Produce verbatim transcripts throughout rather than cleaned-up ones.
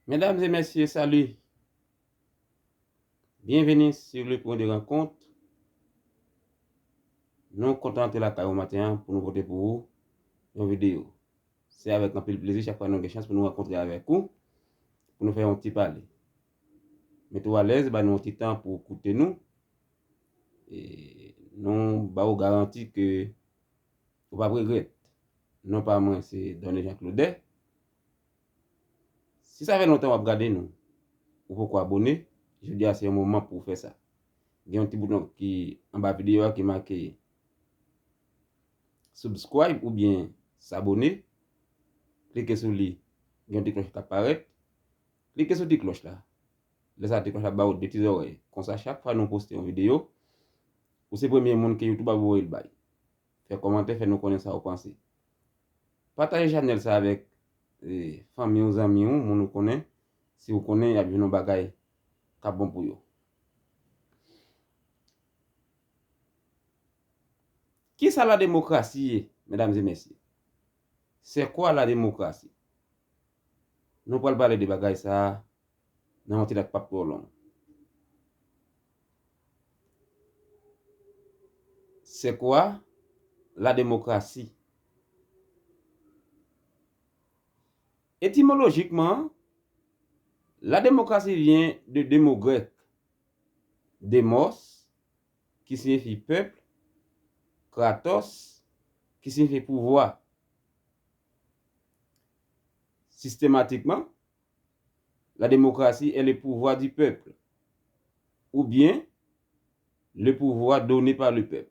Medam e mesye, sali. Byenveni sur le point de rencontre. Nou kontan antre lakay ou maten an pou nou pote pou ou yon videyo. Se avèk anpil plezi chak fwa nou gen chans pou nou rankontre avèk ou, pou nou fè yon ti pale. Mete w alèz, ba nou yon ti tan pou w koute nou. E nou ba w garanti ke ou p ap regrèt. Non pa mwen, se Donny Jean Claudet. Si sa fè lontan w ap gade nou, ou poko abòne, jodi a se yon moman pou w fè sa. Gen yon ti bouton ki anba videyo a ki make subscribe oubyen s'abonner. Klike sou li, gen yon ti klòch k ap parèt. Klike sou ti klòch la. Lè sa a, ti klòch la ba w de ti zòrèy. Konsa, chak fwa nou poste yon videyo, ou se premye moun ke YouTube ap voye l bay. Fè kòmantè, fè nou konnen sa w panse. Pataje chanèl sa avèk, e, fanmi w, zanmi w, moun ou konnen, si w konnen y ap jwenn yon bagay k ap bon pou yo. Kisa la demokrasi ye, medam e mesye? C'est quoi la démocratie? Nou pral pale de bagay sa a nan yon ti tan k p ap twò long. C'est quoi la démocratie? Etimolojikman, la démocratie vient de de mo grèk, demos, ki siyifi pèp, kratos, ki siyifi pouvwa. Sistematikman, la démocratie est le pouvoir du peuple, ou bien le pouvoir donné par le peuple.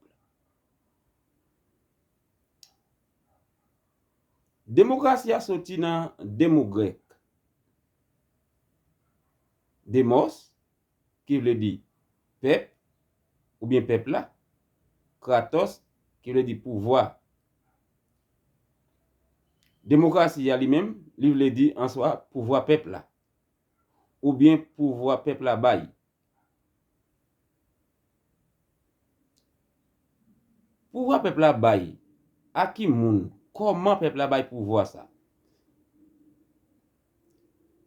Demokrasi a soti nan de mo grèk, demos, ki vle di pèp, oubyen pèp la, kratos, ki vle di pouvwa. Demokrasi a li menm, li vle di an swa pouvwa pèp la, oubyen pouvwa pèp la bay. Pouvwa pèp la bay a ki moun? Kòman pèp la bay pouvwa sa?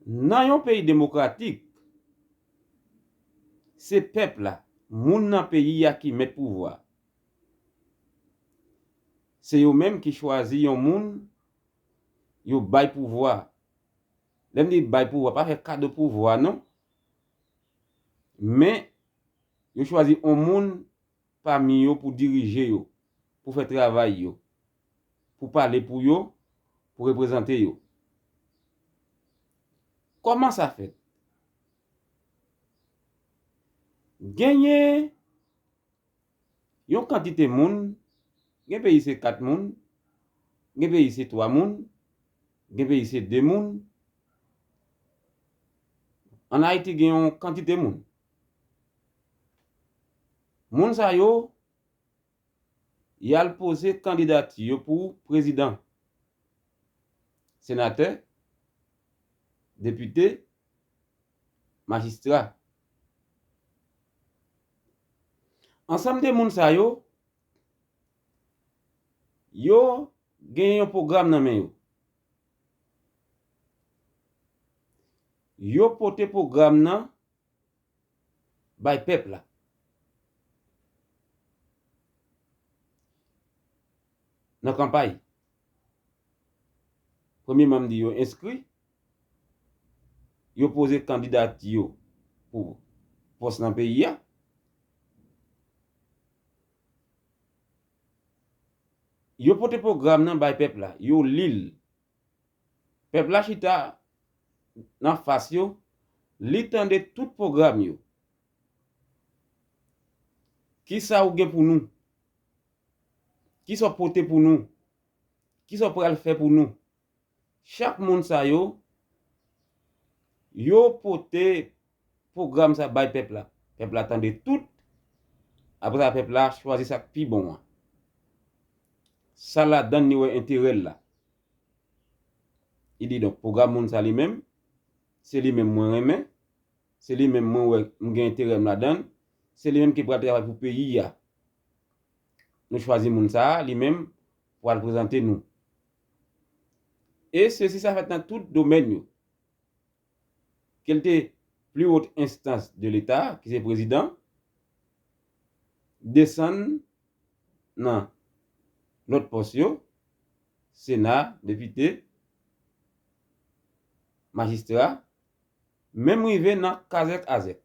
Nan yon peyi demokratik, se pèp la, moun nan peyi a ki mèt pouvwa. Se yo menm ki chwazi yon moun, yo bay pouvwa. Lè m di bay pouvwa, pa fè kado pouvwa non. Men, yo chwazi yon moun pami yo pou dirije yo, pou fè travay yo, pou pale pou yo, pou reprezante yo. Kòman sa fèt? Genyen yon kantite moun, gen peyi se kat moun, gen peyi se twa moun, gen peyi se de moun. Ann Ayiti gen yon kantite moun. Moun sa yo, y al poze kandidati yo pou prezidan, senatè, depite, majistra. Ansanm de moun sa yo, yo gen yon pwogram nan men yo. Yo pote pwogram nan bay pèp la nan kanpay. Premyeman, m di yo enskri, yo poze kandidati yo pou pòs nan peyi a. Yo pote pwogram nan bay pèp la, yo li l. Pèp la chita nan fas yo, li tande tout pwogram yo. Kisa ou gen pou nou? Kisa w pote pou nou? Kisa w pral fè pou nou? Chak moun sa yo, yo pote pwogram sa bay pèp la. Pèp la tande tout. Apre sa, pèp la chwazi sa k pi bon an. Sa ladann li wè enterè l la. Li di, donk, pwogram moun sa li menm, se li menm mwen renmen, se li menm mwen wè m gen enterè m ladann, se li menm ki pral travay pou peyi a. Nou chwazi moun sa a, li menm, pou al prezante nou. E sesi sa fèt nan tout domèn yo. ke l te pli wot enstans de Leta, ki se prezidan, desann nan lòt pòs yo, Sena, depite, majistra, menm rive nan kazèk azèk.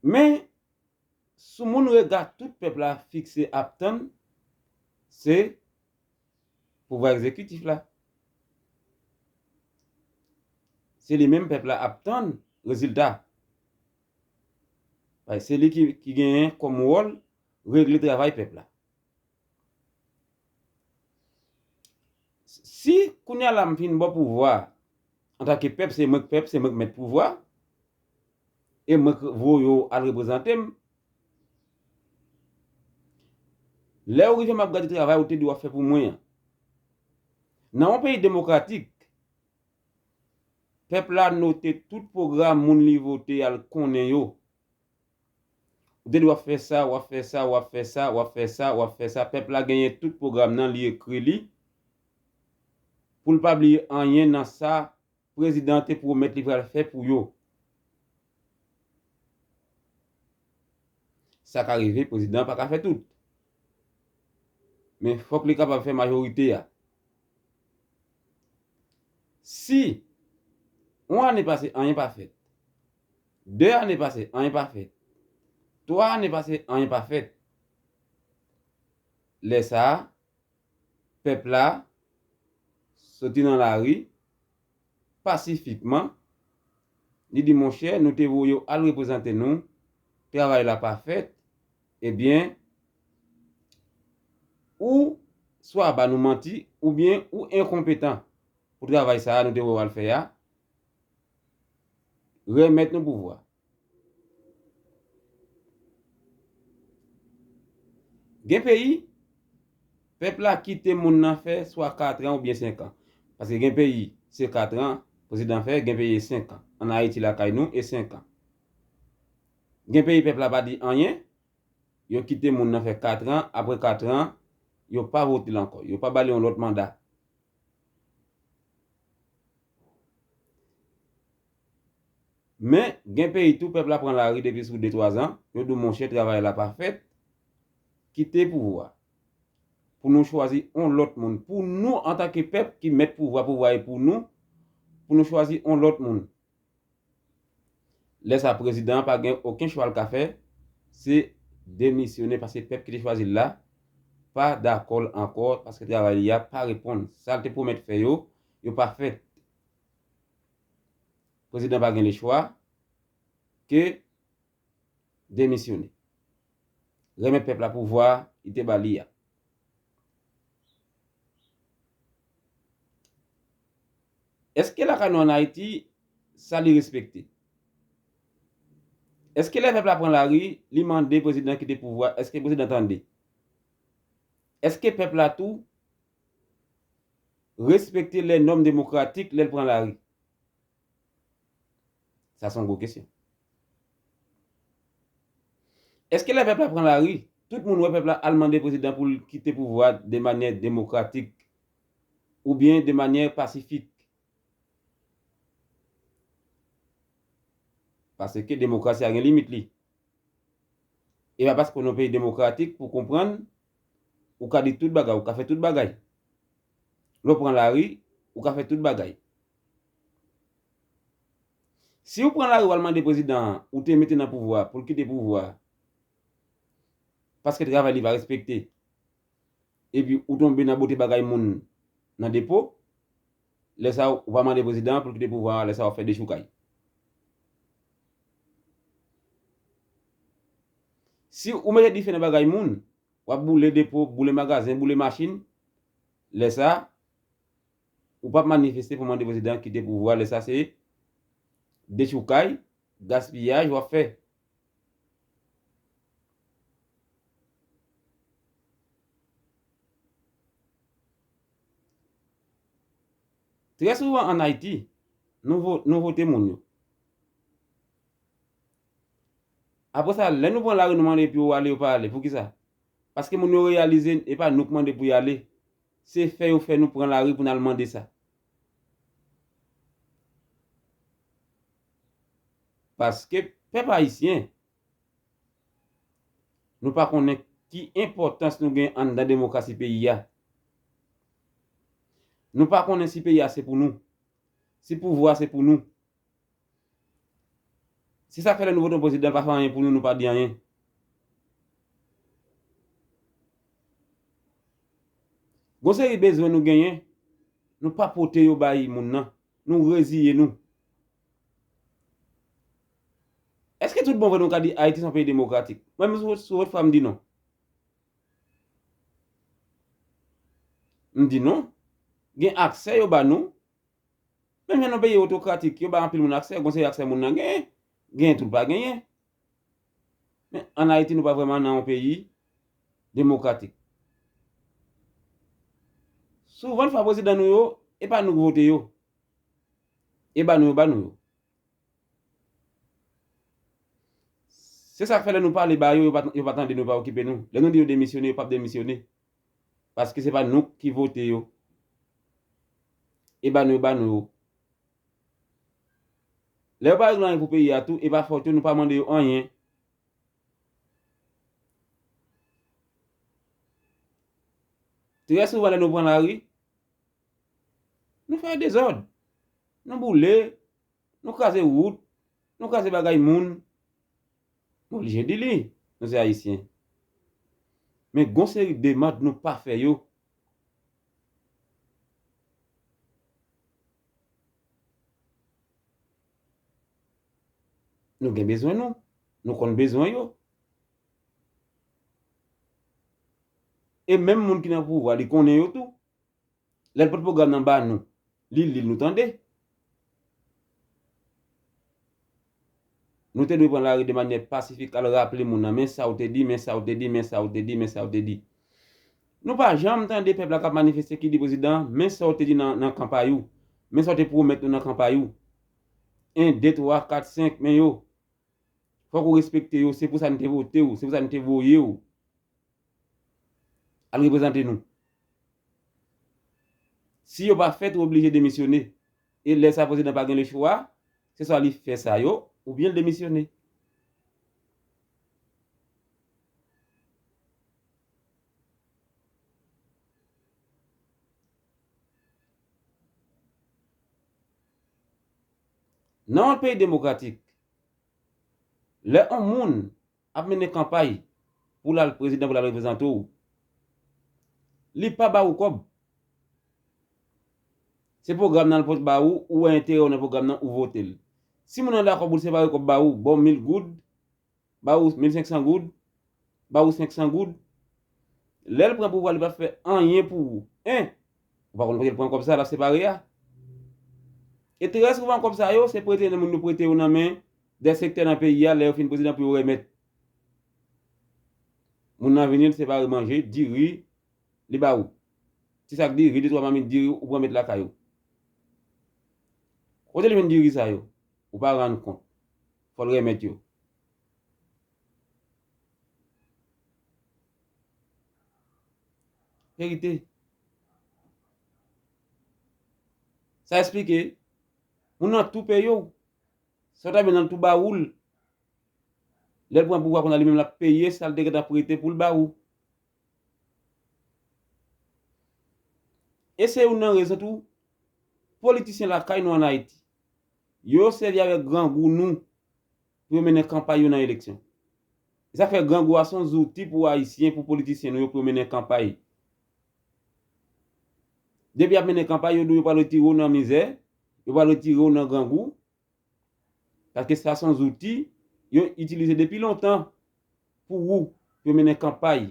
Men, sou moun rega tout pèp la fikse ap tann, se pouvwa egzekitif la. Se li menm pèp la ap tann rezilta. Paske se li ki, ki genyen kòm wòl regle travay pèp la. Si kounye a la m fin ba w pouvwa, antanke pèp, se mwen k pèp, se mwen k mèt pouvwa, e mwen k voye w al reprezante m, lè w rive m ap gade travay ou te di w ap fè pou mwen an. Nan yon peyi demokratik, pèp la note tout pwogram moun li vote al konnen yo. Ou te di w ap fè sa, w ap fè sa, w ap fè sa, w ap fè sa, w ap fè sa. Pèp la genyen tout pwogram nan, li ekri li. Pou l pa bliye anyen nan sa prezidan te pwomèt li pral fè pou yo. Sa ka rive, prezidan pa ka fè tout. Men fòk li kapab fè majorite a. Si yon ane pase, anyen pa fèt. De ane pase, anyen pa fèt. Twa ane pase, anyen pa fèt. Lè sa a, pèp la soti nan lari pasifikman, li di, monchè, nou te voye w al reprezante nou, travay la pa fèt, ebyen, ou swa ba nou manti, oubyen ou enkonpetan pou travay sa a nou te voye w al fè a, remèt nou pouvwa. Gen peyi, pèp la kite moun nan fè swa katran oubyen senkan. Paske gen peyi, se katran prezidan fè, gen peyi e senkan. Ann Ayiti lakay nou, e senkan. Gen peyi pèp la pa di anyen, yo kite moun nan fè katran, apre katran, yo pa vote l ankò, yo pa ba li yon lòt manda. Men, gen peyi tou, pèp la pran lari depi sou de twa zan, yo di w, monchè, travay la pa fèt, kite pouvwa. Pou nou chwazi yon lòt moun. Pou nou, antanke pèp ki mèt pouvwa, pouvwa e pou nou, pou nou chwazi yon lòt moun. Lè sa, prezidan an pa gen okenn chwa l ka fè, se demisyone, paske pèp ki te chwazi l la pa dakò l ankò, paske travay li a pa reponn. Sa l te pwomèt fè yo, yo pa fèt. Prezidan pa gen lechwa ke demisyone. Remèt pèp la pouvwa li te ba li a. Èske lakay nou ann Ayiti, sa li respekte? Èske lè pèp la pran lari, li mande prezidan kite pouvwa, èske prezidan tande? Èske pèp la tou respekte lè nòm demokratik lè l pran lari? Sa se yon gwo kesyon. Èske lè pèp la pran lari, tout moun wè pèp la al mande prezidan pou l kite pouvwa de manyè demokratik oubyen de manyè pasifik? Paske demokrasi a gen limit li. E pa paske w nan yon peyi demokratik pou konprann, ou ka di tout bagay, ou ka fè tout bagay. Lè w pran lari, ou ka fè tout bagay. Si w pran lari w al mande prezidan an ou te mete nan pouvwa pou l kite pouvwa, paske travay li pa respekte, epi ou tonbe nan bote bagay moun nan depo, lè sa a ou pa mande prezidan an pou l kite pouvwa a, lè sa a w ap fè dechoukay. Si ou mete dife nan bagay moun, w ap boule depo, boule magazen, boule machin, lè sa a, ou p ap manifeste pou mande prezidan an kite pouvwa, lè sa a se dechoukay, gaspiyaj w ap fè. Trè souvan ann Ayiti, nou vo-, nou vote moun yo. Apre sa, lè nou pran lari, nou mande pou yo ale, yo pa ale. Poukisa? Paske moun yo reyalize, e pa nou k mande pou y ale. Se fè yo fè nou pran lari pou n al mande sa. Paske pèp ayisyen, nou pa konnen ki enpòtans nou gen anndan demokrasi peyi a. Nou pa konnen si peyi a se pou nou, si pouvwa a se pou nou. Se sa k fè lè nou vote yon prezidan, l pa fè anyen pou nou, nou pa di anyen. Gon seri bezwen nou genyen, nou pa pote yo bay moun nan. Nou reziye nou. Èske tout bon vre nou ka di Ayiti se yon peyi demokratik? Mwen menm sou, sou vòt fwa m di non. M di non. Gen aksè yo ba nou. Menm jan nan peyi otokratik, yo ba anpil moun aksè, gon seri aksè moun nan genyen. Genyen tout pa genyen. Men ann Ayiti, nou pa vrèman nan yon peyi demokratik. Souvan fwa prezidan nou yo, e pa nou k vote yo. E ba nou yo, ba nou yo. Se sa k fè lè nou pale ba yo, yo pa, yo pa tande nou, yo pa okipe nou. Lè nou di yo demisyone, yo p ap demisyone. Paske se pa nou ki vote yo. E ba nou yo, ba nou yo. Lè yo pa regle anyen pou peyi a tou, e pa fòt yo, nou pa mande yo anyen. Trè souvan lè nou pran lari, nou fè dezòd. Nou boule, nou kraze wout, nou kraze bagay moun. Nou oblije di li, nou se Ayisyen. Men gon seri demann nou pa fè yo. Nou gen bezwen nou. Nou konn bezwen yo. E menm moun ki nan pouvwa, li konnen yo tou. Lè l pote pwogram nan ba nou, li li l, nou tande. Nou te dwe pran lari de manyè pasifik, al raple moun nan, men sa w te di, men sa w te di, men sa w te di, men sa w te di. Nou pa janm tande pèp la k ap manifeste ki di prezidan, men sa w te di nan, nan kanpay ou, men sa w te pwomèt nou nan kanpay ou. En, de, twa, kat, senk, men yo. Fòk ou respekte yo, se pou sa n te vote w, se pou sa n te voye w. Al reprezante nou. Si yo pa fèt, ou oblije demisyone. E lè sa prezidan pa gen lechwa, se swa li fè sa yo, oubyen l demisyone. Nan yon peyi demokratik, lè yon moun ap mennen kanpay pou l al prezidan, pou l al reprezante w, li pa ba ou kòb. Se pwogram nan l pote ba ou, ou wè enterè w nan pwogram nan, ou vote l. Si moun nan dakò pou l separe kòb ba ou, ba w mil goud, ba ou mil senk san goud, ba ou senk san goud, lè l pran pouvwa, li pa fè anyen pou ou. En, ou pa konn kote l pran kòb sa, l ap separe a. E trè souvan, kòb sa yo, se prete moun yo prete yo nan men de sektè nan peyi a, lè yo fin prezidan pou yo remèt. Moun nan vini, l separe manje, diri, li ba ou. Ti sak diri, de twa mamit diri, ou pran met lakay ou. Kote li jwenn diri sa yo? Ou pa rann kont. Fò l remèt yo. Verite. Sa esplike, moun nan tou peye w. Sa w ta vin nan tou ba ou l. Lè l pran pouvwa kounye a, li menm l ap peye sa l te gentan prete pou l ba ou. E se youn nan rezon tou, politisyen lakay nou ann Ayiti, yo sèvi avèk grangou nou pou yo mennen kanpay yo nan eleksyon. E sa k fè grangou a se yon zouti pou Ayisyen, pou politisyen nou yo, pou yo mennen kanpay. Depi y ap mennen kanpay, yo di w yo pral retire w nan mizè, yo pral retire w nan grangou, paske sa se yon zouti yo itilize depi lontan pou ou, pou yo mennen kanpay,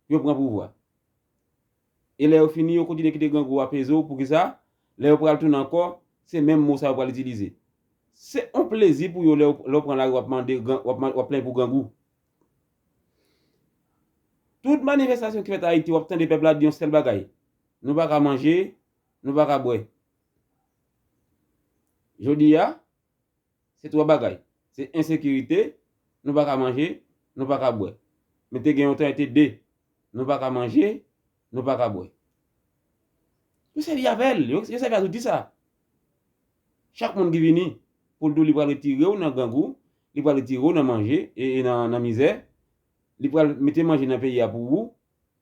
pou yo pran pouvwa. E lè yo fini, yo kontinye kite grangou a peze w. Poukisa? Lè yo pral tounen ankò, se menm mo sa yo pral itilize. Se yon plezi pou yo lè w, lè w pran lari, w ap mande gran-, w ap man-, w ap plenyen pou grangou. Tout manifestasyon ki fèt Ayiti, w ap tande pèp la di yon sèl bagay: nou pa ka manje, nou pa ka bwè. Jodi a, se twa bagay. Se ensekirite, nou pa ka manje, nou pa ka bwè. Men te gen yon tan, e te de. Nou pa ka manje, nou pa ka bwè. Yo sèvi avè l, yo, yo sèvi a zouti sa. Chak moun ki vini pou l di w li pral retire w nan grangou, li pral retire w nan manje e, e nan, nan mizè, li pral mete manje nan peyi a pou ou,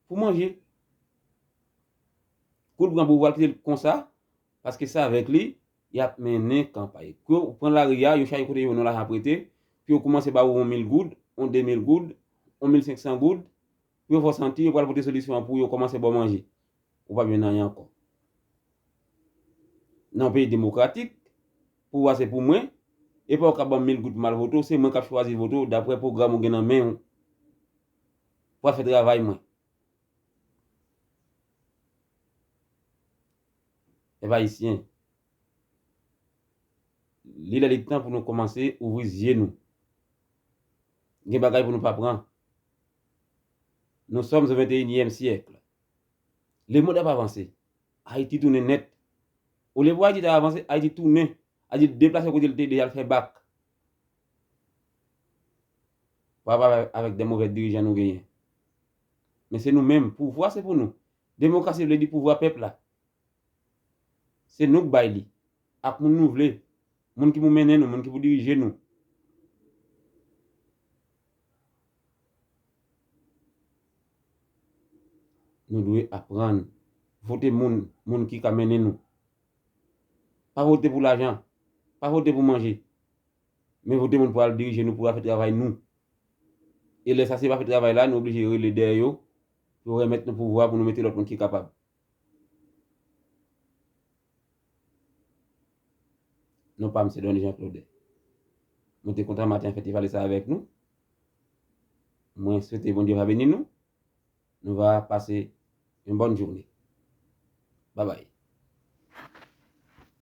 pou manje. Kou l pran pouvwa, l kite l konsa, paske se avèk li y ap mennen kanpay. Kou yo pran lari a, yo chache kote yo nan lajan prete, pou yo kòmanse ba ou yon mil goud, yon de mil goud, yon mil senk san goud, pou yo fè w santi yo pral pote solisyon an pou yo kòmanse ba w manje. Ou p ap jwenn anyen ankò. Nan yon peyi demokratik, pouvwa se pou mwen, e pa w k ap ban m mil goud pou m al vote w, se mwen k ap chwazi vote w daprè pwogram ou gen nan men w. Pou w al fè travay mwen. Pèp ayisyen, li lè li tan pou nou kòmanse ouvri zye nou. Gen bagay pou nou pa pran. Nous sommes au vingt et unième siècle. Lemonn ap avanse. Ayiti tounen nèt. Olye pou Ayiti ta avanse, Ayiti tounen. Ayiti deplase kote l te deja, l fè bak. Pa avè-, avèk de movè dirijan nou genyen. Men se nou menm, pouvwa se pou nou. Demokrasi vle di pouvwa pèp la. Se nou k bay li. Ak moun nou vle. Moun ki pou mennen nou, moun ki pou dirije nou. Nou dwe aprann vote moun, moun ki ka mennen nou. Pa vote pou lajan, pa vote pou manje. Men vote moun pou al dirije nou, pou al fè travay nou. E lè sa se pa fè travay la, nou oblije rele dèyè yo, pou yo remèt nou pouvwa, pou nou mete lòt moun ki kapab. Non pa m se Donny Jean Claude. Mwen te kontan maten an fè ti pale sa avèk nou. Mwen swete Bondye va beni nou. Nou va pase yon bòn jounen. Babay.